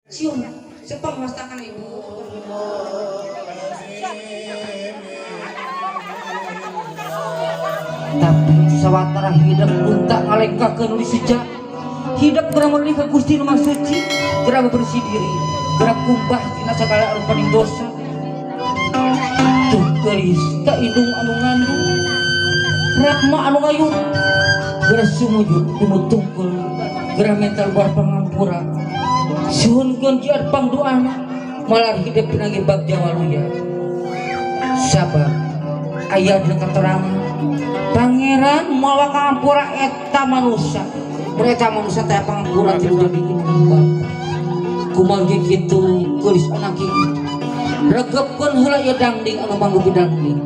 Cium sepang mastakan ibu. Tapi sawatara hidup unta ngalengkakeun di sejak hidup geura meuli ka Gusti nu Maha Suci, geura bersih diri, geura kumbah tina sagala rupaning dosa. Tuh geulis ka indung anu ngandung, rahma anu ngayun, geura sumujud kumutungkul, geura mental buah pangampura. Suhunkeun jiar pangdoana malah hidup pinanggi bagja waluya. Sabab aya dina katerangan pangeran mawa pangampura eta manusia. Mereka manusia teh pangampura ti jadi indung bapa. Kumaha ge kitu geulis anak ieu. Regepkeun heula ieu dangding anu manggupi dangding.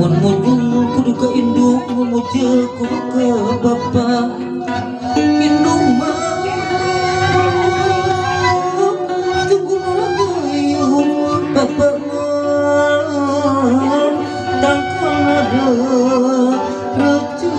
Mun mujung kudu ka indung, mun mujung kudu ka bapa. Indung mah tunggu nuragayun, bapa mah tangkal nada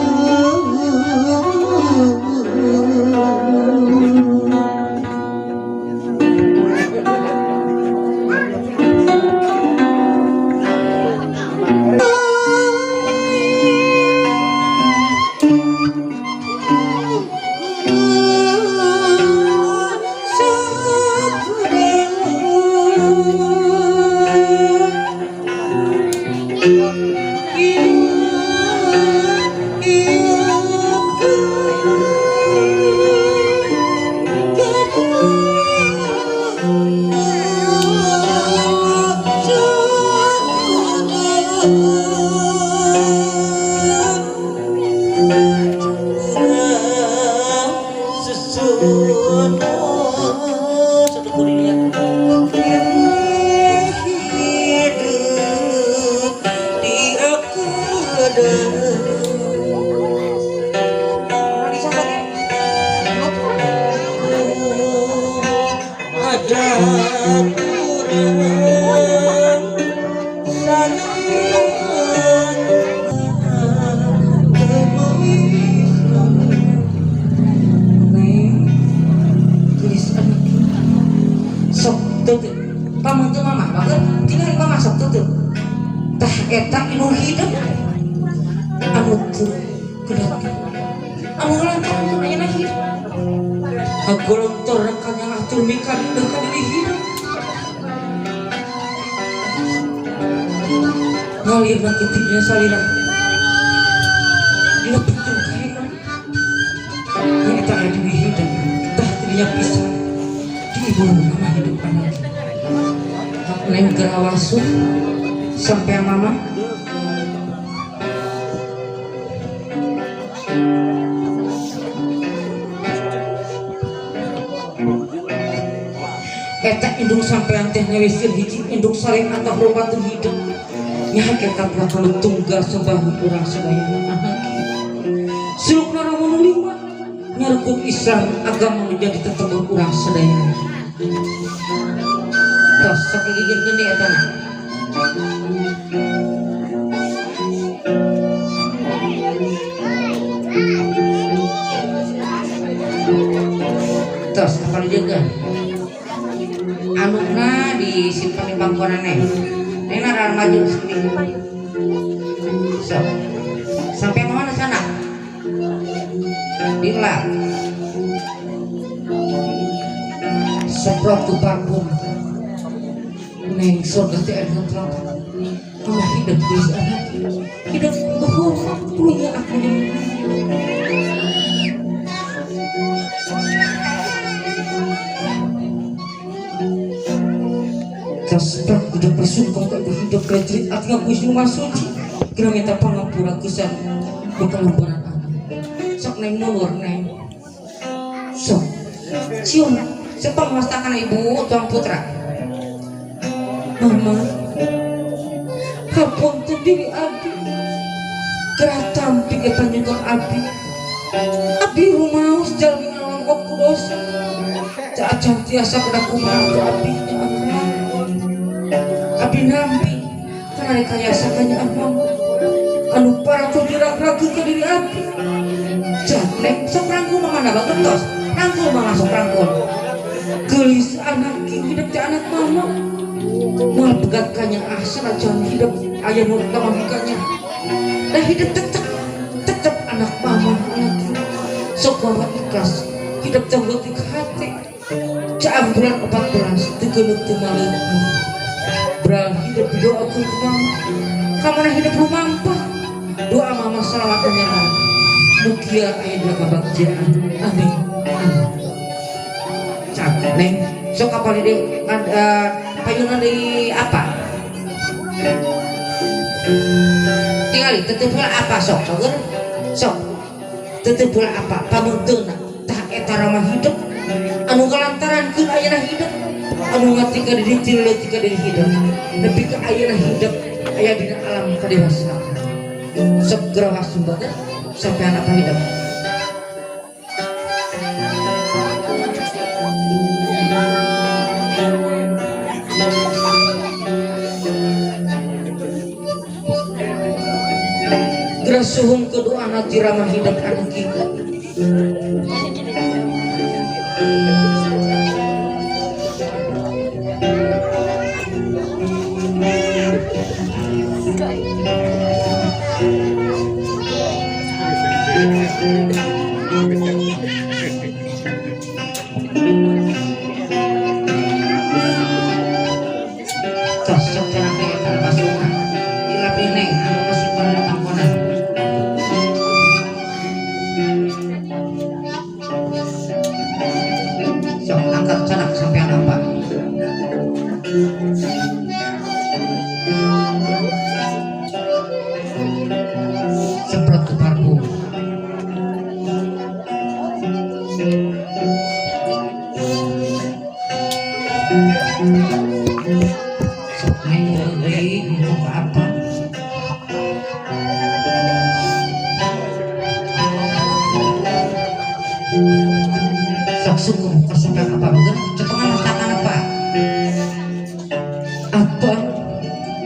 sampai mama eta indung sampean teh ngewisir hiji indung sareng atau loba teu hidup nya hakikat kalau tunggal sembah urang sadayana anak sulukna ramun lima nyarukun Islam agama menjadi tetemur urang sadayana tos sok gigirkeun deui eta na. Tos apa dijaga anukna disimpan di bangkuan neng neng rara maju sedikit so sampai mana sana dilap semprot ke parfum neng surga teh ada telapak Mama hidup geus anak hidup luhur punya aku yang Kasprek udah bersungkong ke hidup kejerit ati ka Gusti nu Maha Suci geura minta pangampura kusan bukan lembaran anak sok neng mundur neng sok cium sepang mastakan ibu tuang putra mama hapunten diri abdi gerah tampik eta nyungkeun abdi abdi rumaos jalmi ngalongkok ku dosa acan tiasa kedah kumaha ku abdi nya abdi nampi kana rekayasa ka mama anu para dirag-ragu ka diri abdi cak neng sok rangkul mama na bagentos rangkul mama sok rangkul geulis anak hidup teh anak mama moal pegat kanya sanajan hidup aya nu kanya nah hidup tetep tetep anak mama anak sok mama ikhlas hidup teh leutik hati caang bulan 14 teu geuneuh teu maleuk beral hidup didoakeun ku mama kamana hidup rumampah doa mama salawat menyerang mugia aya dina kabagjaan amin amin cak neng sok kapal di payunan di apa tinggali tetep heula apa sok sok sok tetep heula apa pamunteuna tah eta ramah hidup anu ngalantarankeun ayeuna hidup anu ngatika diri ti leutik ka diri hidup nepi ka ayeuna hidup aya dina alam kadewasaan sok geura wasumba sampai anak hidup geura suhun ke doa ti ramah hidup anak kita. Tos sok cenah teh eta basungna. Dilapi neng anu kasimpan dina pangkonan. Sok angkat canak sampean apa? Semprot ke parfum. Sok neng deui ngomong ke apa? Sok sungguh kesampean apa bener? Cepengan mastakan apa? Apa?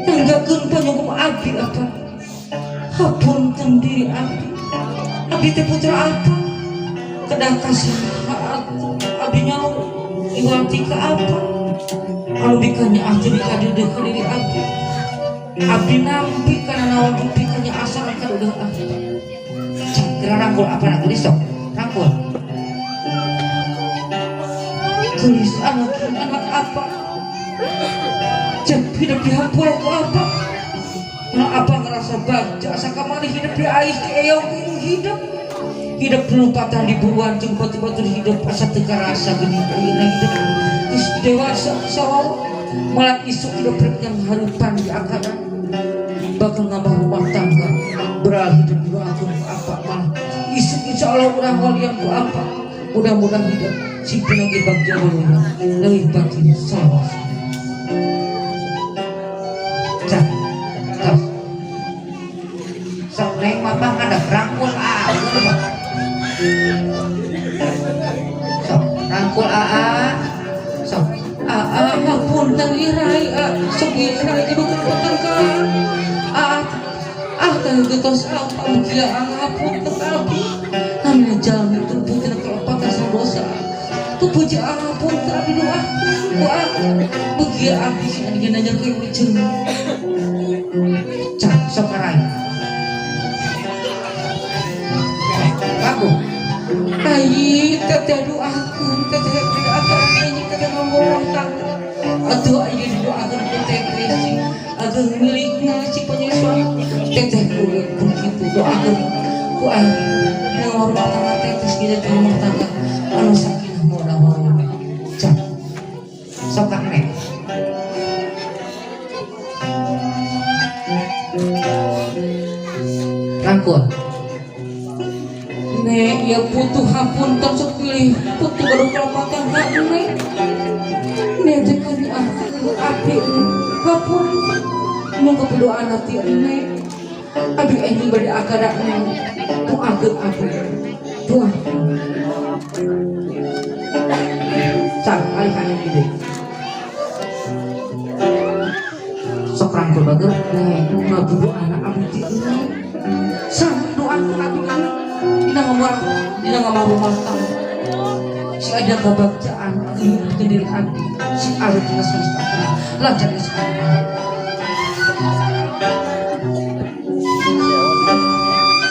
Tanggakeun panyungkum abdi apa? Hapunten diri abdi. Abdi teh putra apa? Kedah kasaha abdi nyaho iwati ka apa? Anu bikanya ah jadi kadeudeung ka diri abdi. Abdi nampi kana naon bikanya asal kadeudeung abdi. Cik, geura rangkul apa nak geulis sok? Rangkul. Geulis anak anak apa? Cek hidup dihampura ku apa? Nah, apa ngerasa bagja asa kamari hidup di ais di eyong itu hidup hidup pelumpatan di buruan jeung batu-batu hidup asa teu karasa geuning ayeuna hidup geus dewasa sawawa malah isuk hidup rek yang harupan di akaran bakal nambah rumah tangga beral hidup doakeun ku apa malah isuk insyaallah urang walian ku apa mudah-mudahan hidup si pinanggi bagja urang leuwih batin salawat. Cak, tos. Sok neng mama ada rangkul aa, sok rangkul aa, sok aa hapunten irai aa, sok irai kudu kepunten ka aa, ah teh geus apa mugia hapunten abdi, namina jalmi teu tina kalepatan sareng dosa. Puji hapunten abdi doa ku aa, mugia abdi sing adi nanya ke ujung. Cak sok arai. Lagu. Ai teteh doakeun teteh doakeun ini teteh ngomong tangga. Atuh ayo didoakeun ku teteh sing ageng milikna si penyesuaian teteh ku kitu doakeun ku aing dina rumah tangga teteh sing jadi rumah tangga anu sakinah mawaddah warahmah. Cak sok Kang Nek. Rangkul. Nek ya putu hapunten sok pilih putu gaduh kalepatan ka nek. Nek teh kani abdi hapunten monggo pidoana ti nek. Abdi enjing bade akada nek. Doakeun abdi. Doa. Cak alih ka nek gede. Sok rangkul bager nek ngabudoana abdi ti nek. Sami doakeun abdi ka nek. Dina ngamar dina ngamar rumah tangga. Si ada kebagjaan ke diri abdi si ada dina semesta lancar di sekolah.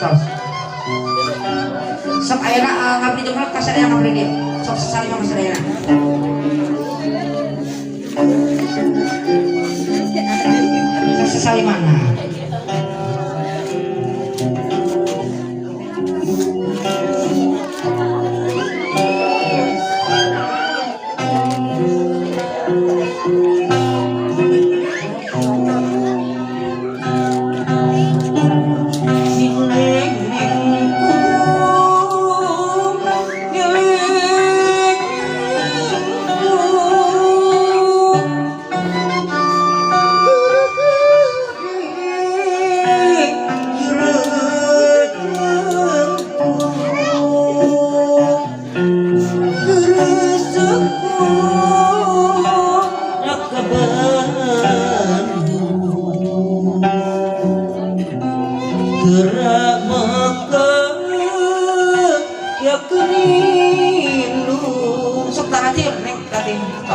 Tos. Sok ayeuna ngabdi jeung ka sadaya ngabdi dia. Sok sasalim ka sadayana. Sok sasalimana.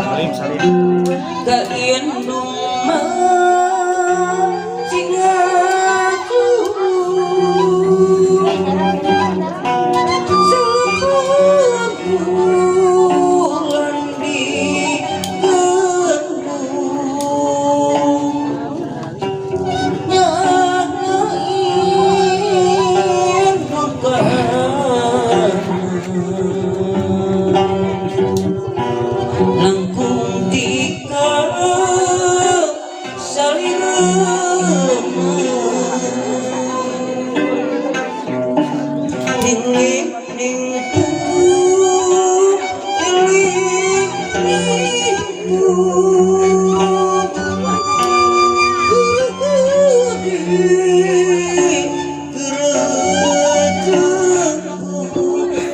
Salim, salim. Kaindung singaku sebulan di langkung tika salirema ning ning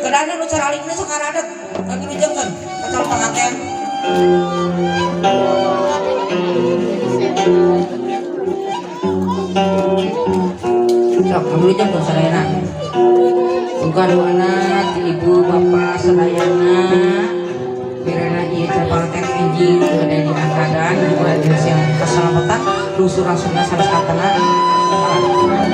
Kedana nu caralikna sok karadet kami lujengkeun kacal panganten. Sok kami lujengkeun sadayana. Muga doana ti ibu bapak sadayana birana ieu cal panganten enjing bade diangkadan dimulai dina siang kasalamatan lusur rasulna sanes katana. Sok sadayana.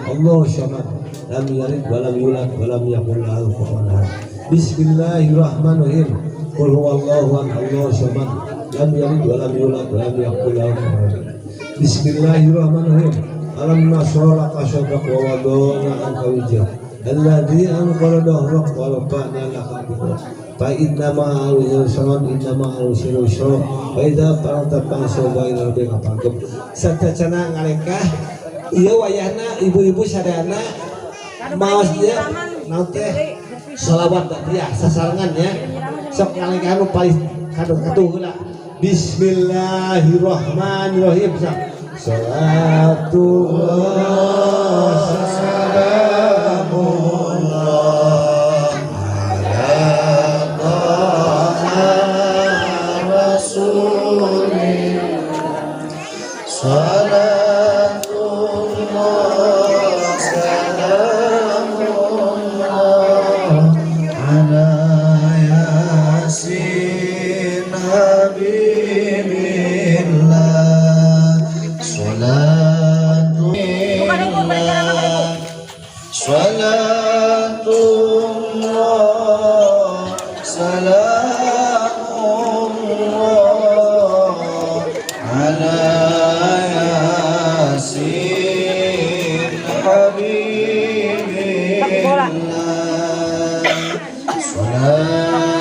Allahu samad lam yalid wa lam yulad wa lam yakul lahu kufuwan ahad. Bismillahirrahmanirrahim. Qul huwallahu ahad, Allahu samad lam yalid wa lam yulad wa lam yakul lahu kufuwan ahad. Bismillahirrahmanirrahim. Alam nashrah laka sadrak wa wada'na anka wizrak alladzi anqadha dhahrak wa rafa'na laka dhikrak. Fa inna ma'al usri inna ma'al usri yusra fa idza faragta fansab wa ila rabbika farghab. Satacana ngalengkah ieu wayahna ibu-ibu sadayana maos ieu naon teh shalawat ba'diyah sasarengan ya. Sok ngalengkah nu paling katuh heula. Bismillahirrahmanirrahim. Salatullah salamullah ala Taha Rasulillah. Salatullah salamullah ala Yasin Habibillah. Salatullah salamullah ala Yasin Habibillah. Salatullah salamullah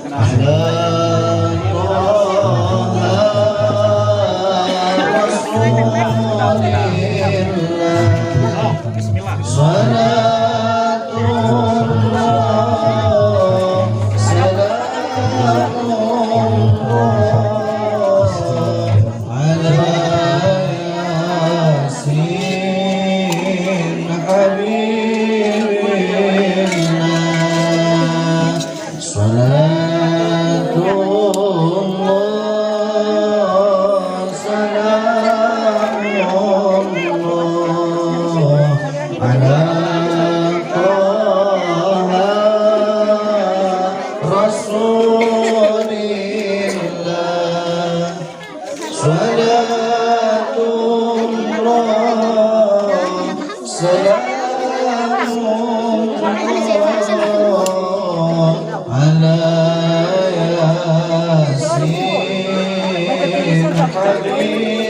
ala Salatullah salamullah ala Yasin Habibillah. Salatullah salamullah ala Taha Rasulillah. Salatullah salamullah ala Yasin Habibillah.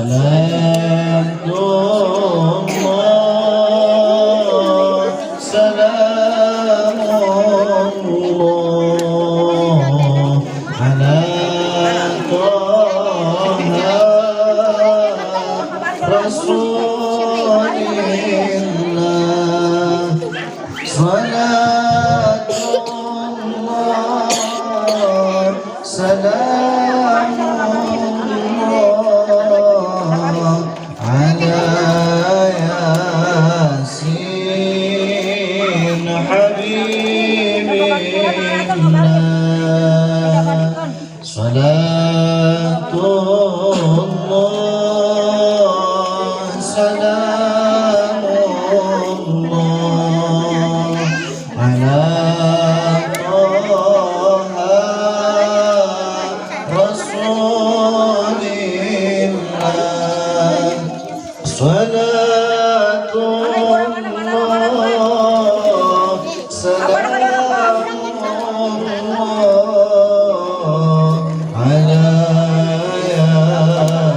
Salatullah salamullah ala Taha Rasulillah. Salatullah salamullah ala Yasin Habibillah. Salatullah salamullah ala Taha Rasulillah. Salatullah salamullah ala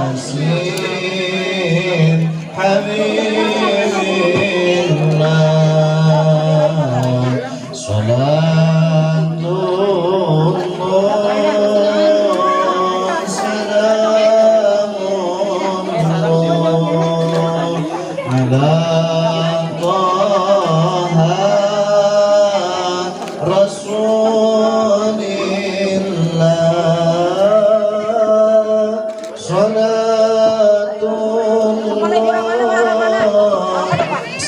Yasin Habibillah. Salatullah salamullah ala Taha Rasulillah. Salatullah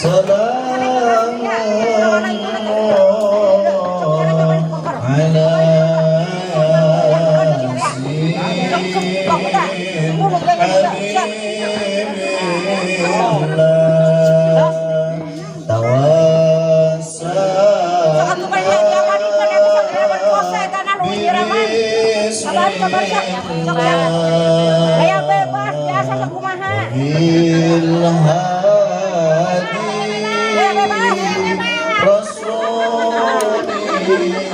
salamullah ala Yasin Habibillah. Tawassalna Kamari kamari sok. Sok sok. Gaya bebas biasa sok kumaha. Bil hadi Gaya bebas.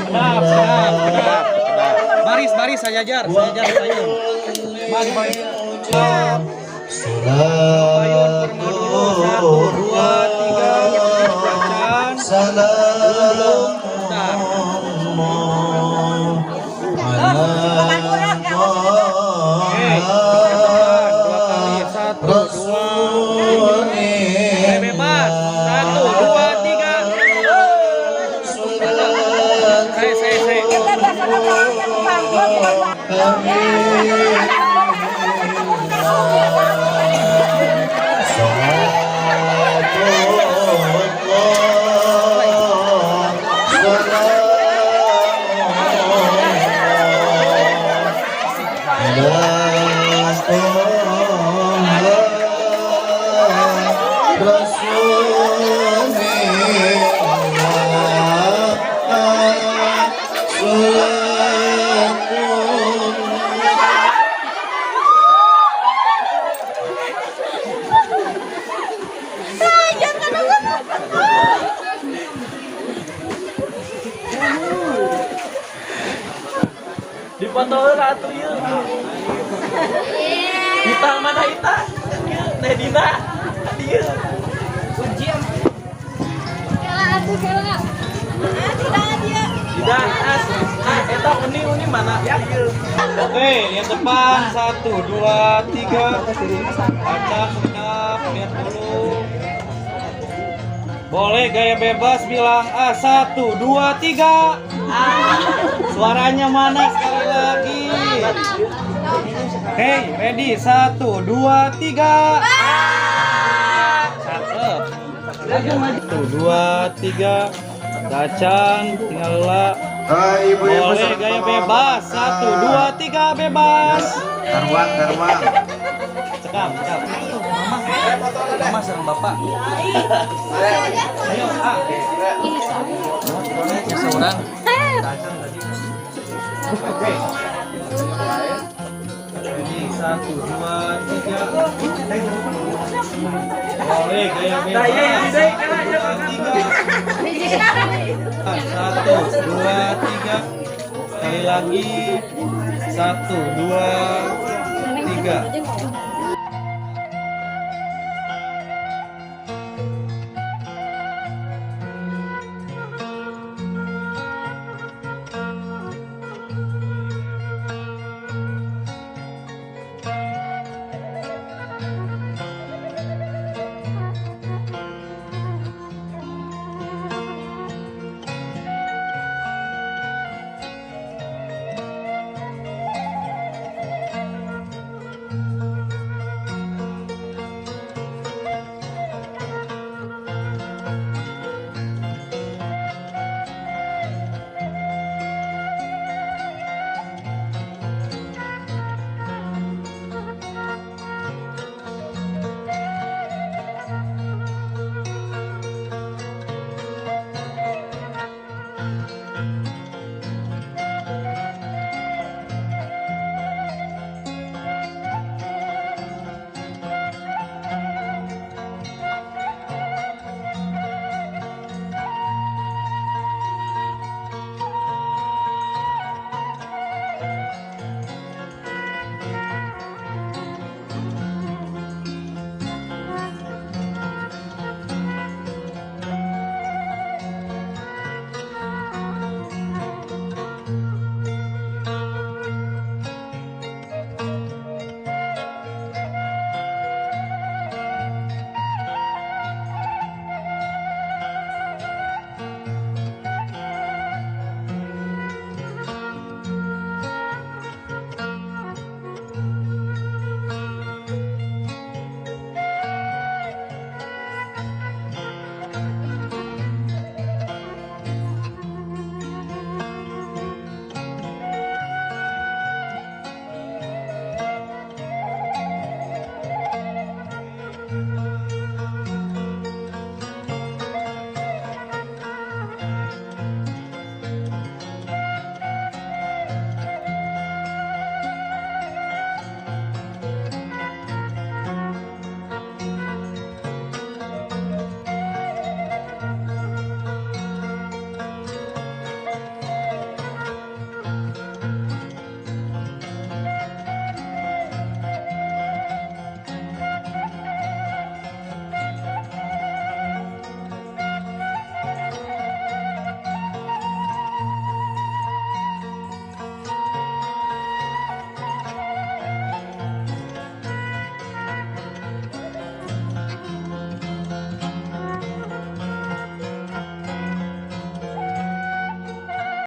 Kedap, kedap, kedap, kedap. Baris, baris, sajajar, sajajar, sajajar. Mari, mari. Payun kurma dulu. Satu, dua, tiga. Acan. Salam Bentar. Oke, depan dua kali. Satu, dua. Gaya bebas. Satu, dua, tiga. Saya. Kita biasa orang yang panggil bukan. Dipoto heula atuh ieu. Ita mana Ita? Ieu Teh Dina. Dieu. Kela atuh kela. Tidak, as. Ah, eta uni uni mana? Ya, ieu. Oke, lihat depan. Satu, dua, tiga. Acak, sekedap, lihat dulu. Boleh gaya bebas bilang A. Satu, dua, tiga. Suaranya mana sekali lagi? Oke, ready. Satu, dua, tiga. Cakep. Satu, dua, tiga. Dacan, tinggal lah. Ibu-ibu Boleh gaya bebas. Satu, dua, tiga, bebas. Karwang, karwang. Cekap, cekap. Mama, mama sareng bapak. Ayo, A. Seorang. Oke. Jadi satu, dua, tiga. Boleh gaya bebas. Satu, dua, tiga. Satu, dua, tiga. Sekali lagi. Satu, dua, tiga.